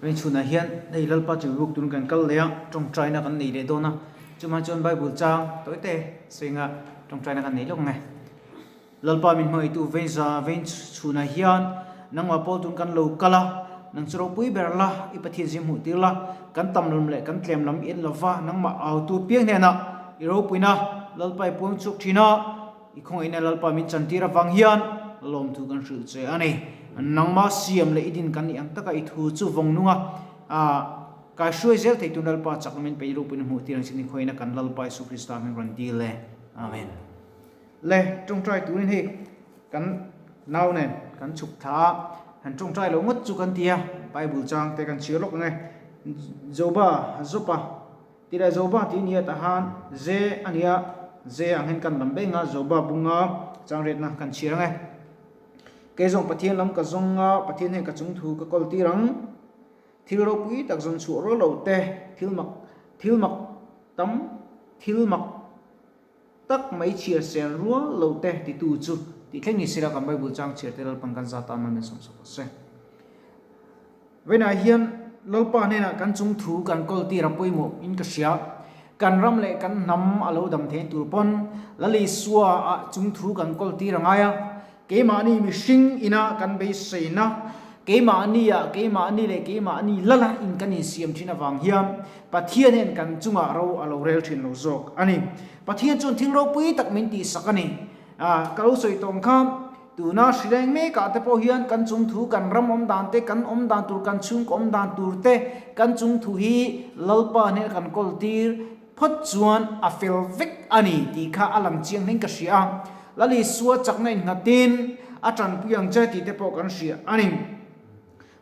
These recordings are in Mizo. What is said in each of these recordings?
Veng chhunah hian hei Lalpa chu buk tun kan kal leh a, tawngtaina kan nei leh dawn a, chumah chuan Bible chang tawi te sawiinga tawngtaina kan nei lawk ang e. Lalpa min hmangaihtu veng za veng chhunah hian nangmah pawl tun kan lo kal a, nang chu ropui ber la, i Pathian zing hmuh tir la, kan tam lam leh kan tlem lam i en lova, nangmah autu piang hnenah i ropuina Lalpa i puang chhuak thin a, I khawngaihna Lalpa min chantir avang hian lawmthu kan hrilh che a ni. Nangmah siam leh i din kan nih ang taka i thu chu vawng nunga kai hruai zel thei tun Lalpa chakna min pe i ropuina hmuh tir ang chin i khawngaihna kan Lalpa Isu Krista hming rawn dil e. Amen. Le tawngtai turin hei kan nau nen kan chhuk thla a, han tawngtai lo ngawt chu kan ti a, Bible chang te kan chhiar lawk ang e. Joba, Jopa. Ti leh Zoba tih nia tah han ze a nia, ze ang hian kan lam beng a, Zoba bunga changriatna kan chhiar ang e. Kei zawng Pathian lam ka zawng a, Pathian hian ka chung thu ka kawl tir ang. Thil ropui tak zawn chhuah rual lo te, thil mak, thil mak tam, thil mak tak mai chhiar sel rual lo te titu chu tih thleng ni sela kan Bible chang chhiar te Lalpan kan zat tan a min sawmsak rawh se. Vawiinah hian Lalpa hnenah kan chung thu kan kawl tir a pawimawh in ka hria. Kan ram leh kan hnam a lo dam theih tur pawn Lal Isua ah chung thu kan kawl tir a ngai a. Keimahni mihring ina kan beiseina, keimahni ah keimahni leh keimahni lala in kan insiam thin avang hian Pathian hian kan chungah ro a lo rel thin lo zawk a ni. Pathian chuan thil ropui tak min tihsak a ni. Ka lo sawi tawng kha Tuna hrileng mekah te pawh hian kan chung thu, kan ram awm dan te, kan awm dan tur, kan chhungkaw awm dan tur te, kan chung thu hi Lalpa hnena kan kawl tir phawt chuan a fel vek a ni tih kha a lang chiang hlein ka hria a. Lal Isua chakna innghatin a tanpui ang che tih te pawh kan hria a ni.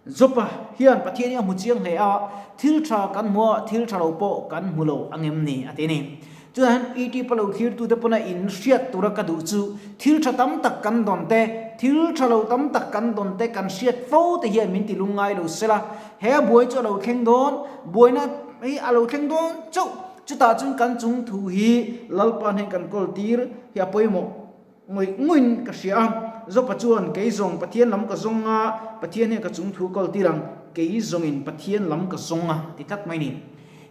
Jopa hian Pathian hi a hmu chiang hle a, thil tha kan hmu a, thil tha lo pawh kan hmu lo ang em ni a ti a ni. Chutah hian ET pa lo thlirtute pawna in hriat tura ka duh chu thil tha tam tak kan dawn te, thil tha lo tam tak kan dawn te kan hriat fo te hian min ti lungngai lo sela, he buai chu a lo thleng dawn, buaina hi a lo thleng dawn chauh, chutah chuan kan chung thu hi Lalpa hnen kan kawl tir hi a pawimawh. Ngawih ngawin ka hria a, Jopa chuan, Kei zawng Pathian lam ka zawng a, Pathian hian ka chung thu kal tir ang, kei zawngin Pathian lam ka zawng a, ti tlat mai ni.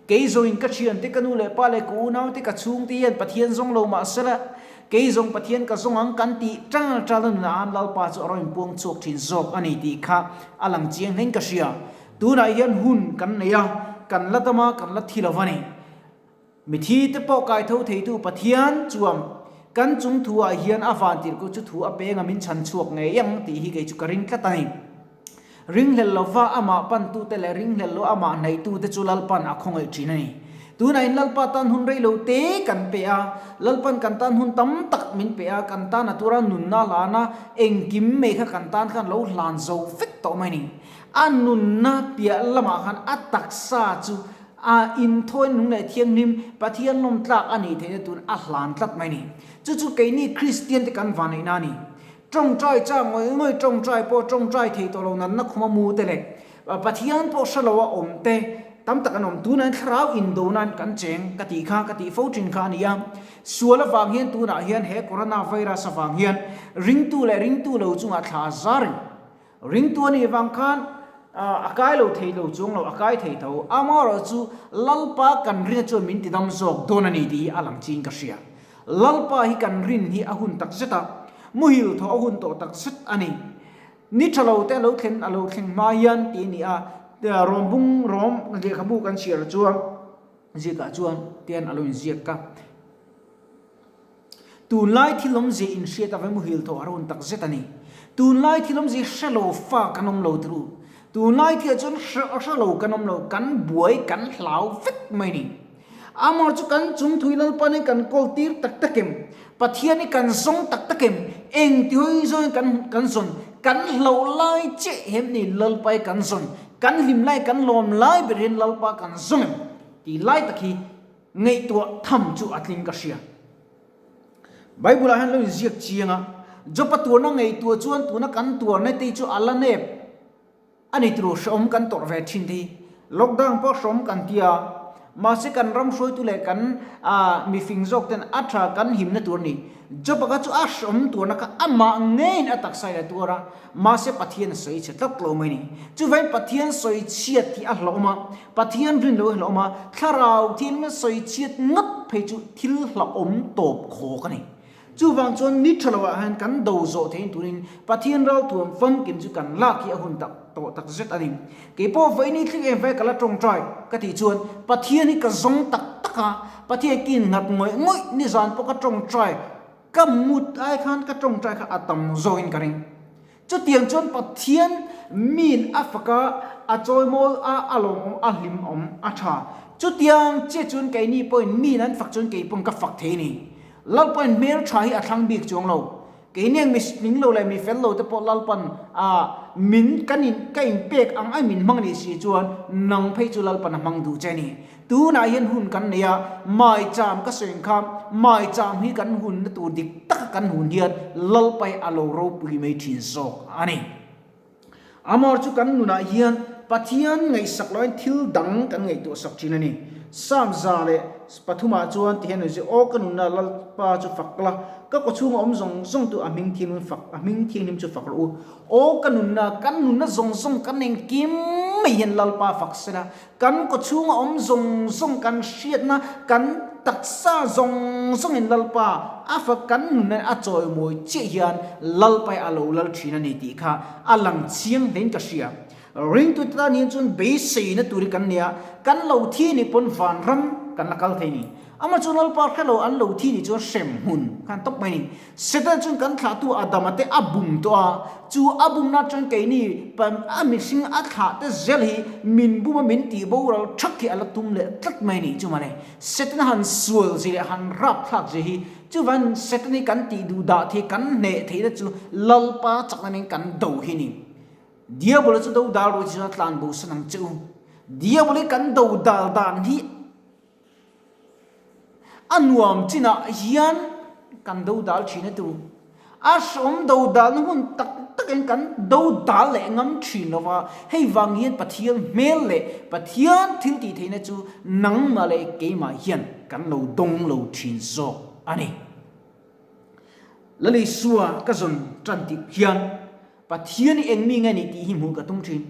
Kei zawngin ka thiante, ka nu leh pa leh ka unaute, ka chhungte hian Pathian zawng lo mah sela, kei zawng Pathian ka zawng ang kan tih ṭal ṭal a nunah han Lalpa chu a rawn inpuang chhuak ṭhin zawk a ni tih kha a lang chiang hlein ka hria. Tunah hian hun kan nei a, kan la dam a, kan la thi lo va ni. Mithi te pawh kai tho theitu Pathian chuan kan chung thu ah hian a van tirhkoh chu thu a peng a min chhan chhuak ngei ang tih hi kei chu ka ring tlat a ni. Ringhlel lova amah pantute leh ringhlel lo amah hnaihtute chu Lalpan a khawngaih thin a ni. Tunah in Lalpa tan hun rei lo te kan pe a, Lalpan kan tan hun tam tak min pe a, kan tan a tura nunna hlan a, engkim mai kha kan tan khan lo hlan zo vek tawh mai a ni. A nunna piah lamah khan a taksa chu A inthawi nung leh thianghlim Pathian lawm tlak a nih theihna tun a hlan tlat mai ni. Chu chu keini Kristian te kan van neihna a ni. Tawngtai chak ngawih ngawih tawngtai pawh tawngtai thei tawh lo natna khuma mu te leh Pathian pawh hre lo a awm te tam tak an awm. Tunah hian thlarau indo nan kan cheng ka tih kha ka tih fo thin kha a ni a. Sual avang hian tunah hian he Corona virus avang hian ringtu leh ringtu lo chungah thla a zar reng. Ringtu a nih vang khan a kai lo thei lo chuang lo, a kai thei tho. Amaherawhchu Lalpa kan rin chuan min tidam zawk dawn a ni tih hi a lang chiin ka hria. Lalpa hi kan rin hi a hun tak zet a, muhil thaw a hun tawh tak zet a ni. Ni tha lo te a lo thlen a lo thleng hma hian tih a ni a, Rom bung Rom lehkhabu kan chhiar chuan zikah chuan tian a lo inziak ka. Tunlai thil awmzia inhriat avai muhil tawh a rawn tak zet a ni. Tunlai thil awmzia hre lo fa kan awm lo turu. Tunlai thilah chuan hre lo kan awm lo, kan buai, kan hlau vek mai ni. Amah chu kan chung thui Lalpa nen kan kawl tir tak tak em? Pathian hi kan zawng tak tak em? Eng ti hawi zawngin kan kan zawn? Kan hlauh lai chiah hem ni Lalpa hi kan zawn? Kan hlim lai, kan lawm lai ber hian Lalpa kan zawng em? Tih lai tak hi Ngaihtuah tham chu a tling ka hria. Bible ah hian lo inziak chiang a, Job a tuarna ngaihtuah chuan tuna kan tuarna te chu a la nep a ni turu hreawm kan tawrh ve thin te hi. Lockdown pawh hreawm kan ti a, Mahse kan ram hruaitu leh kan mifing zawk ten a tha kan himna tur a ni. Job-a kha chu a hreawm tuarna kha amah ngeiin a taksa in a tuar a, mahse Pathian a sawi chhe tlat lo mai a ni. Chuvangin Pathian sawi chhiat hi a hlauhawm a, Pathian rin lo hi hlauhawm a, thlarau thil sawi chhiat ngawt phei chu thil hlauhawm tawp khawk a ni. Chuvang chuan ni tha loah hian kan do zawh theih turin Pathian ralthuam famkim chu kan lak hi a hun tak tawh tak zet a ni. Kei pawh vaini thleng em vai ka la tawngtai ka tih chuan Pathian hi ka zawng tak tak a, Pathian kin nghat ngawih ngawih nizan pawh ka tawngtai ka mut ai khan ka tawngtai kha a tam zawkin ka ring. Chutiang chuan Pathian min a fak a, a chawimawl a, a lawmawm, a hlimawm, a tha. Chutiang chiah chuan keini pawhin min an fak chuan kei pawn ka fak thei a ni. Lalpain hmeltha hi a thlang bik chuang lo. Keini ang mi tling lo leh mi fel lo te pawh Lalpan a min kan in ka in pek ang ai min hmang nih si chuan nang phei chu Lalpan a hmang duh che a ni. Tunah hian hun kan nei a, maicham ka sawi ang kha, maicham hi kan hunna tur dik taka kan hun hian Lalpai a lo ropui mai thin zawk a ni. Amor chu kan nunah hian Pathian ngaihsak loin thil dang kan ngaihtuahsak thin a ni. Psalm 103 ah chuan ti hian a inziak, Aw ka nunna Lalpa chu fak la, ka kawchhunga awm zawng zawng tu a hming thianghlim fak, a hming thianghlim chu fak rawh u. Aw ka nunna, kan nunna zawng zawng kan engkim mai hian Lalpa fak sela, Kan kawchhunga awm zawng zawng kan hriatna, kan taksa zawng zawngin Lalpa a fak kan nunna a chawimawi chiah hian Lalpa hi a lo lal thin a ni tih kha a lang chiang hlein ka hria. Ringtute tan hian chuan beiseina tur hi kan nei a, kan lo thi nih pawn vanram kan la kal thei a ni. Amah chu Lalpa hre lo an lo thi nih chuan hrem hmun khan tawp mai a ni. Setana chuan kan thlahtu Adama te a bum tawh a, chu a bumna chuan keini a mihring a thlah te zel hi min bum a min tih boral thak hi a la tum leh tlat mai a ni. Chumah le Setana han sual zia leh han rap thlak zia hi chuvan Setana hi kan tih duh dah thei kan hneh theihna chu Lalpa chakna nen kan do hi a ni. Diabola chu do dal ruih chuan a tlan bo san ang che u. Diabola hi kan do dal dan hi A nuam chinah hian kan do dal thin a tu. A hrawm do dalna hun tak takin kan do dal leh ngam thin lo va, hei vang hian Pathian hmel leh Pathian thil tih theihna chu nangmah leh keimah hian kan lo dawng lo thin zawk a ni. Lalisua ka zawn tan tih hian Pathian i eng mi nge ni tih hi hmuh ka tum thin.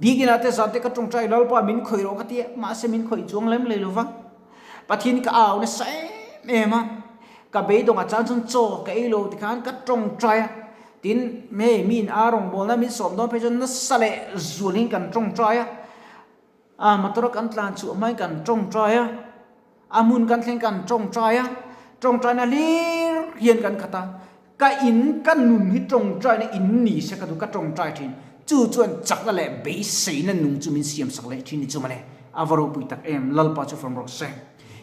Biakinn ah te zan te ka tawngtai Lalpa min khawih rawh ka ti a, mahse min khawih chuang lem lei lova. Pathian ka au nasa em em a, ka beidawng a chan chuan chaw ka ei lo tikhan ka tawngtai a, tin hei miin a rawngbawlna min sawm dawn phei chuan nasa leh zualin kan tawngtai a. A motor a kan tlan chhuah hmain kan tawngtai a, a hmun kan thleng kan tawngtai a, tawngtaina hlir hian kan khat a, ka in ka nun hi tawngtaina in ni se ka duh ka tawngtai thin, chu chuan chakna leh beiseina nung chu min siam sak leh thin ni chu mawle, a va ropui tak em, Lalpa chu fawm rawh se.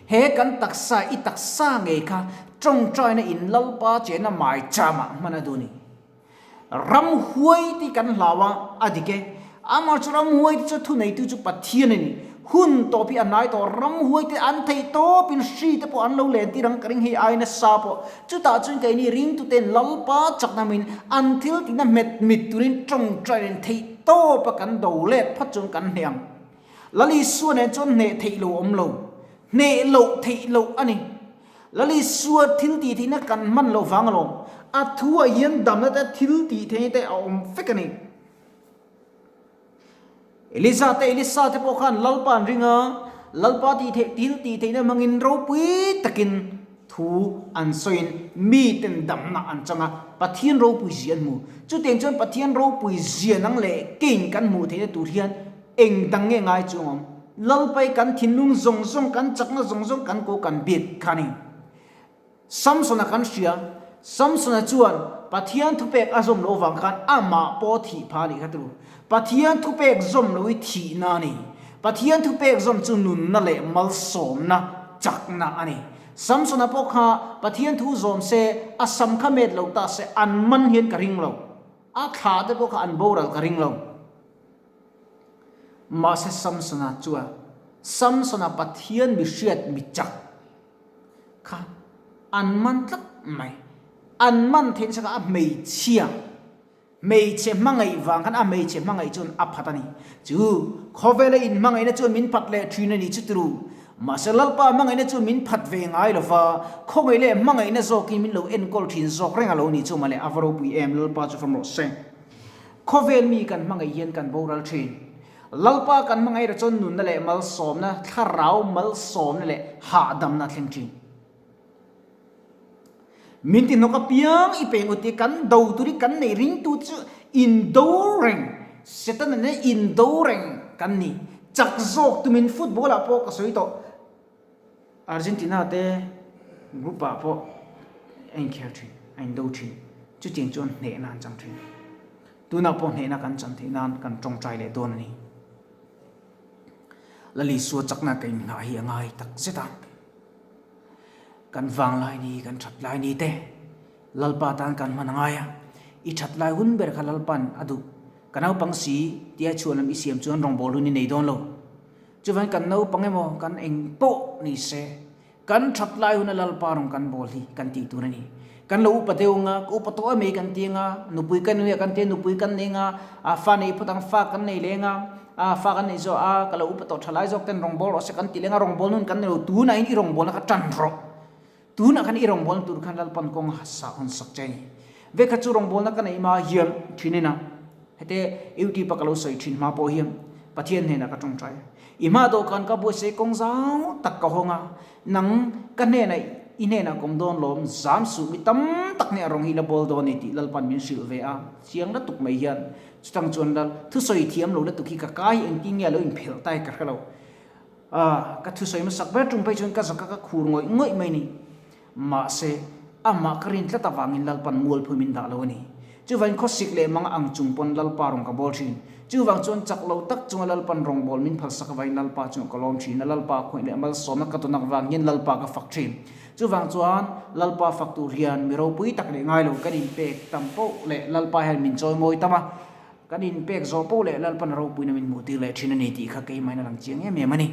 He kan taksa i taksa ngei kha tawngtaina in Lalpa chenna maicham ah hman a duh a ni. Ramhuai tih kan hlau a, a dik e. Amah chu ramhuai te chu thuneitu chu Pathian a ni. Hun tawp hi a hnai tawh, ramhuai te an theih tawpin hri te pawh an lo len tir ang ka ring hei ai nasa pawh. Chutah chuan keini ringtuten Lalpa chakna min an thil tihna hmet mit turin tawngtai theih tawpa kan do let phawt chuan kan hneh ang. Lal Isua nen chuan hneh theih lo awm lo, hneh loh theih loh a ni. Lal Isua thil tih theihna kan hman loh vang alawm. A thuah hian damna te thil tih theihna te a awm vek a ni. Elija te Elisa te pawh khan Lalpa an ring a, Lalpa tih theih thil tih theihna hmangin ropui takin thu an sawiin miten damna an chang a, Pathian ropui zia an hmu. Chutiang chuan Pathian ropui zia nang leh kein kan hmuh theihna tur hian Eng dang nge ngai chu awm? Lalpai kan thinlung zawng zawng, kan chakna zawng zawng kan ko kan biak kha a ni. Samsona kan hria, Samsona chuan Pathian thupek a zawm loh avang khan amah pawh thih phah a nih kha turu. Pathian thupek zawm loh hi thihna a ni. Pathian thupek zawm chu nunna leh malsawmna, chakna a ni. Samsona pawh kha Pathian thu zawm se, a sam kha met lo ta se an man hian ka ring lo. A thlah te pawh kha an boral ka ring lo. Mahse Samsona chuan, Samsona Pathian mi hriat mi chak kha an man tlat mai. An man theih nasa kha a hmeichhia, hmeichhe hmangaih vang khan a hmeichhe hmangaih chuan a phat a ni. Chu khawvela inhmangaihna chuan min phat leh thin a ni chu turu. Mahse Lalpa hmangaihna chu min phat ve ngai lo va, khawngaih leh hmangaihna zawkin min lo enkawl thin zawk reng a lo ni chu mawle, a va ropui em, Lalpa chu fam rawh se. Khawvel mi kan hmangaih hian kan boral thin. Lalpa kan hmangaih erawh chuan nunna leh malsawmna, thlarau malsawmna leh hahdamna a thleng thin. Min ti hnawk apiang i peng ut i kan do tur i kan neih ringtu chu indo reng, Setana nen indo reng kan ni. Chak zawk tumin football ah pawh ka sawi tawh. Argentina te group ah pawh a inkhel thin, a indo thin. Chutiang chuan hnehna an chang thin. Tunah pawh hnehna kan chan theih nan kan tawngtai leh dawn a ni. Lalisua chakna ka inngah hi a ngai tak zet a. Kan vang lai ni, kan that lai ni te Lalpa tan kan hman a ngai a. I that lai hun ber kha Lalpa'n a duh. Ka naupang si tia chhuan lam i siam chuan rawngbâwl hun i nei dawn lo. Chuvangin kan naupang emaw kan eng pawh ni se, kan that lai huna Lalpa rawn kan bawl hi kan tih tur a ni. Kan lo upa deuh anga, ka upa tawh emei kan ti anga, nupui ka nei a kan ti a, nupui kan nei anga, fa nei phawt ang, fa kan nei leng a, fa kan nei zawh a, ka lo upa tawh tha lai zawk ten rawngbâwl rawh se kan ti leng a, rawngbâwl nun kan nei lo, tunah hian i rawngbâwlna kha tan rawh. Tunah khan i rawngbâwlna tur khan Lalpan kawng a sah hawn sak che a ni. Vekhat chu rawngbâwlna ka neih hma hian thin ina, hete YouTube a ka lo sawi thin hma pawh hian Pathian hnenah ka tawngtai a. I hma dawhkan ka buaitsaih kawng zau tak ka hawng a, nang ka hnenah i hnenah kawm dawn lawm, zam suh mi tam tak hneh rawng hi la bawl dawn ni tih Lalpan min hrilh ve a, chiang lutuk mai hian chutang chuan Lal thusawi thiam lo lutuk hi ka kai engtin nge a lo inphelh ta hi ka hre lo. A, ka thusawi hmasak ber tum phei chuan ka zaka ka khur ngawih ngawih mai ni. Mahse, amah ka rin tlat avangin Lalpan mualphui min dah lo a ni. Chuvangin khawsik leh mang ang chung pawn Lalpa rawn ka bawl thin. Chuvang chuan chak lo tak chunga Lalpan rawngbâwl min phalsak avangin Lalpa chungah ka lawm thin a, Lalpa khawih leh malsawmna ka tawn avang hian Lalpa ka fak thin. Chuvang chuan Lalpa fak tur hian mi ropui tak leh ngai lo kan inpek tam poh leh Lalpa hian min chawimawi tam a, Kan inpek zawh poh leh Lalpan ropuina min hmuh tir leh thin a ni tih kha keimah in a lang chiang em em a ni.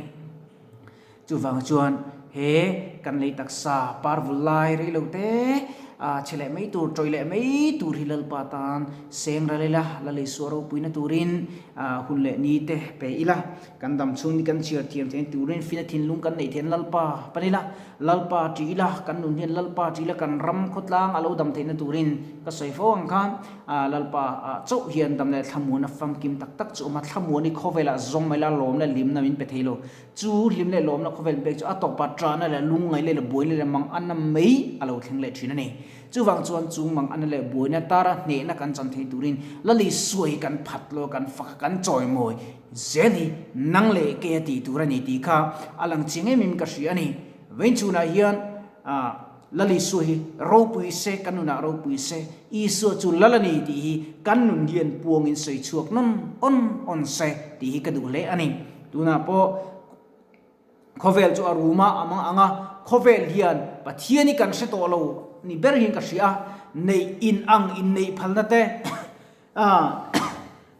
Chuvang chuan he kan lei taksa parvul lai rei lo te a chhe leh mai tur, tawih leh mai tur hi Lalpa tan seng ral ila, Lalisua ropuina turin hun leh ni te pe ila, kan dam chhung ni kan chhiar thiam theih turin fina thinlung kan neih theih Lalpa pan ila, Lalpa ṭih ila, kan nun hian Lalpa ṭih ila kan ram khawtlang a lo dam theihna turin ka sawi fo ang khan Lalpa ah chauh hian dam leh thlamuan a famkim tak tak chu a awm a, thlamuan hi khawvelah zawng mai la lawm leh hlimna min pe thei lo. Chu hlim leh lawmna khawvel min pek chu a tawpah ṭahna leh lungngaih leh buaina leh mang anna mai a lo thleng leh ṭhin a ni. Chuvang chuan chung mang anna leh buaina tara hnehna kan chan thei turin Lalisua hi kan phat lo, kan fak a, kan chawimawi zel hi nang leh kei a tih tur a ni tih kha a lang chiang em em ka hria a ni. Vawiinchhunah hian Lal Isua hi ropui se, kan nunah ropui se, Isua chu Lal a ni tih hi kan nun hian puangin sawi chhuak nawn awn awn se tih hi ka duh hle a ni. Tunah pawh khawvel chu a rum a, a mang ang a, khawvel hian Pathian hi kan hre tawh lo ni ber hian ka hria a, neih in ang inneih phalna te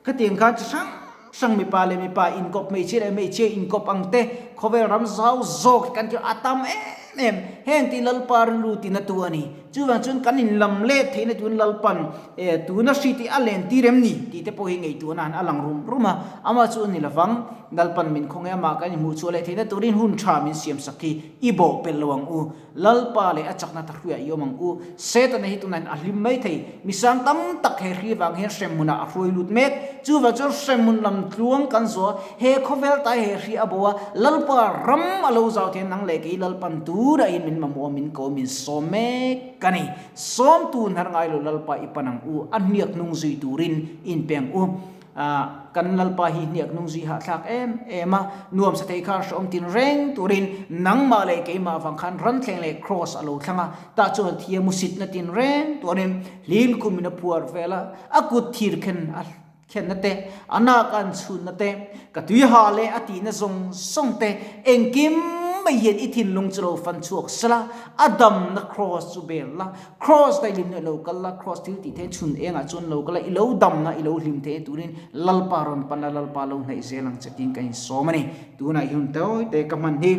Khatiang khan chi hrang hrang mipa leh mipa inkawp, hmeichhia leh hmeichhia inkawp ang te, khawvel ram zau zawk hi kan tih a tam em em. Heng tih Lalpa rilru tina tu a ni. Chuvang chuan kan inlam let theihna tuin Lalpan e tuna hri tih a len tir em ni tih te pawh hi ngaihtuahna han a lang rum rum a. Amah chu a ni lovang. Lalpan min khawnge amah kan inhmuh chhuah leh theihna turin hun tha min siamsak hi i bawh pelh lo ang u. Lalpa leh a chakna ta hruiah i awm ang u. Setana hi tunah hian a hlim mai thei. Misang tam tak he hri vang hian hremhmunah a hruai lut mek. Chuvang chuan hremhmun lam tluang kan zawh a, he khawvel tai he hri a bo a, Lalpa ram a lo zau thei a, nang leh kei Lalpan tunah hian min mamawh a, min ko a, min sawm mek a ni. Sawmtu hnar ngai lo Lalpa i pan ang u, a hniak hnung zui turin inpe ang u. Kan Lalpa hi hniak nung zui hahthlak em em a, nuam sa thei khan hrehawm tin reng turin nangmah leh keimah avang khan ranthleng leh kraws a lo thlang a, tah chuan thia musitna tin reng tuarin hlil khumin a phuar vel a, a kut thir khen a khenna te, a nak a an chhunna te, ka tui ha leh a tihna zawng zawng te, engkim mai hian i thinlung chu lo fan chhuak sela, a damna kraws chu bel la, Kraws daihlim leh lo kal la, kraws thil tih theih chhun engah chuan lo kal a, i lo damna i lo hlim theih turin Lalpa rawn pan la, Lalpa lo hnaih zel ang che tiin ka insawm a ni. Tunah hi hun tawi te ka hman hi.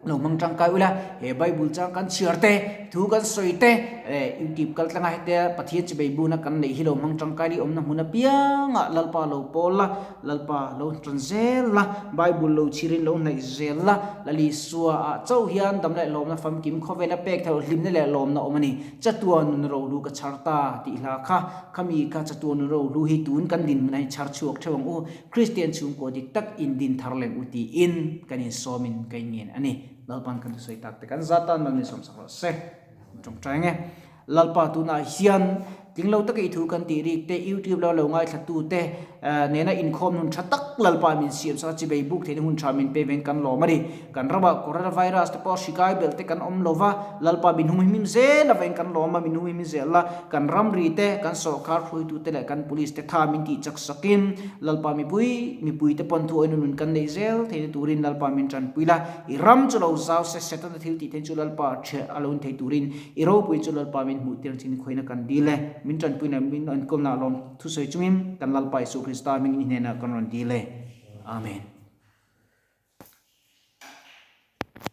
Lo hmang tangkai ula, he Bible chang kan chhiar te, thu kan sawi te, leh YouTube kal tlanga hetia Pathian chibei buna kan neih hi lo hmang tangkai li awmna hmun apiangah Lalpa lo pawl la, Lalpa lo tan zel la, Bible lo chhirin lo hnaih zel la, Lal Isua ah chauh hian dam leh lawmna famkim khawvela pek theih hlimna leh lawmna awm a ni. Chatuan nun rohlu ka chhar ta tih hla kha, khami kha chatuan nun rohlu hi tun kan dinhmunah hi chhar chhuak theuh ang u. Kristian chhungkaw dik tak in din thar leng u tiin kan insawmin ka inngen a ni. Lalpan kan thusawi tak te kan zat tan mal min sawmsak rawh se. An tawngtai nge. Lalpa tunah hian tling lo taka i thu kan tih rik te, YouTube lo lo ngaithla tu te nena inkhawm nun tha tak Lalpa min siam sak a, chibei buk theihna hun tha min pe vein kan lawm a ni. Kan ramah coronavirus te pawh hri kai belh te kan awm lo va, Lalpa min humhim zel avangin kan lawm a, min humhim zel a, kan ramri te, kan sawrkar hruaitu te leh kan police te tha min tih chak sakin Lalpa mipui, mipui te pawn thu awina nun kan neih zel theihna turin Lalpa min tanpui la, i ram chu lo zau se, Setana thil tih theih chu Lalpa ṭhiah a lo in thei turin i ropui chu Lalpa min hmuh tir chin khawiin a kan dil e, min tanpui leh min enkawlna lawm thusawi chungin kan Lalpa Isua Krista hmingin i hnenah kan rawn dil e. Amen.